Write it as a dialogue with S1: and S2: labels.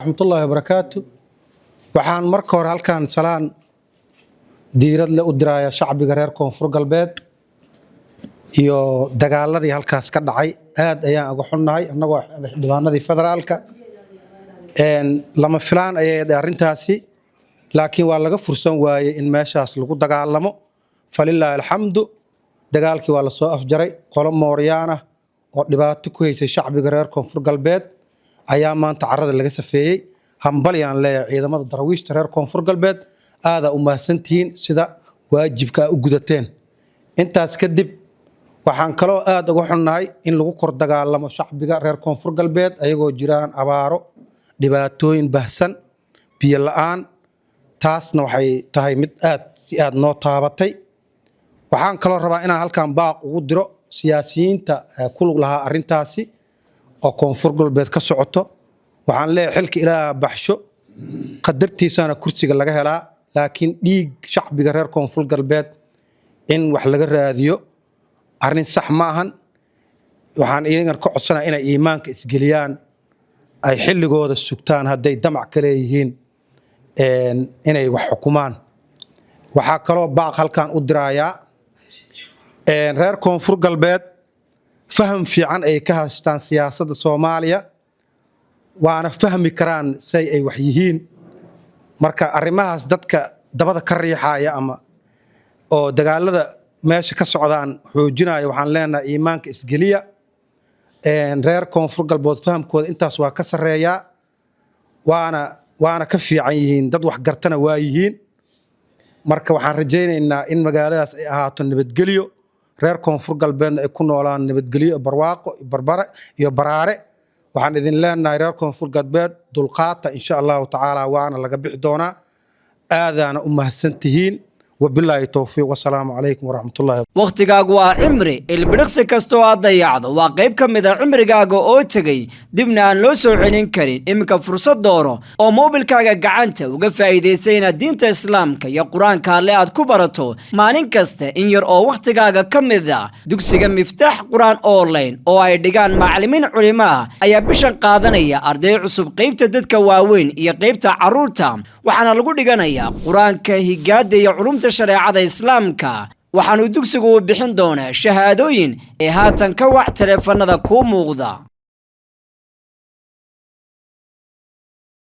S1: Raxmatullaahi wabarakaatu. Waxaan marka hore halkan salaan diirad le u diraaya shacbiga reer Koonfur Galbeed iyo dagaaladii halkaas ka dhacay. Aad ayaan uga xunnahay annagoo xildhibaanadii federaalka. Lama filaan ayay ahayd arrintaasi, laakiin waa laga fursan waayey in meeshaas lagu dagaalamo. Falilaahi alxamdu, dagaalkii waa lasoo afjaray. Qolo mooryaan ah oo dhibaato ku haysay shacbiga reer Koonfur Galbeed ayaa maanta carrada laga safeeyey. Hambalyaan leeyahay ciidamada Daraawiishta reer Koonfur Galbeed, aadaa u mahadsantihiin sida waajibka u gudateen. Intaas kadib, waxaan kaloo aad uga xunnahay in lagu kor dagaalamo shacbiga reer Koonfur Galbeed, ayagoo jiraan abaaro, dhibaatooyin bahsan, biyo la'aan. Taasna waxay tahay mid aad si aad noo taabatay. Waxaan kaloo rabaa inaan halkan baaq ugu diro siyaasiyiinta ku lug lahaa arrintaasi oo Koonfur Galbeed ka socoto. Waxaan leeyahay, xilka Ilaah baxsho, qadartiisana kursiga laga helaa, laakiin dhiig shacbiga reer Koonfur Galbeed in wax laga raadiyo arrin sax ma ahan. Waxaan iyagan ka codsanaya inay iimaanka isgeliyaan, ay xilligooda sugtaan hadday damac ka leeyihiin inay wax xukumaan. Waxaa kaloo baaq halkan u dirayaa reer Koonfur Galbeed. Faham fiican ay ka haystaan siyaasadda Soomaaliya, waana fahmi karaan say ay wax yihiin. Marka arrimahaas dadka dabada ka riixaya ama oo dagaalada meesha ka socdaan xoojinaya, waxaan leenahay, iimaanka isgeliya. Reer Koonfur Galbeed fahamkooda intaas waa ka sarreeyaa, waana ka fiican yihiin, dad wax gartana waa yihiin. Marka waxaan rajaynaynaa in magaaladaas ay ahaato nabadgelyo, reer Koonfur Galbeedna ay ku noolaan nabadgelyo, barwaaqo, barbare iyo baraare. Waxaan idin leenahay, reer Koonfur Galbeed, dulqaata, insha Allahu tacaala waana laga bixi doonaa. Aadaana u mahadsan tihiin. Wabilaahi towfiiq, wasalaamu calaykum waraxmatullahi.
S2: Wakhtigaagu waa cimri. Ilbidhiqsi kastoo aad dayacdo waa qayb ka mid a cimrigaaga oo tegay, dibna aan loo soo celin karin. Iminka fursad dooro oo moobilkaaga gacanta uga faa'iidaysa inaad diinta Islaamka iyo Qur-aanka Alle aad ku barato maalin kasta in yar oo wakhtigaaga ka mid a. Dugsiga Miftaax Qur-aan Online oo ay dhigaan macallimiin culimo ah ayaa bishan qaadanaya arday cusub, qaybta dadka waaweyn iyo qaybta carruurta. Waxaana lagu dhiganayaa Qur-aanka, higaada iyo culumta shareecada Islaamka. Waxaanu dugsigu uu bixin doonaa shahaadooyin. Ee haatan ka wac taleefanada kuu muuqda.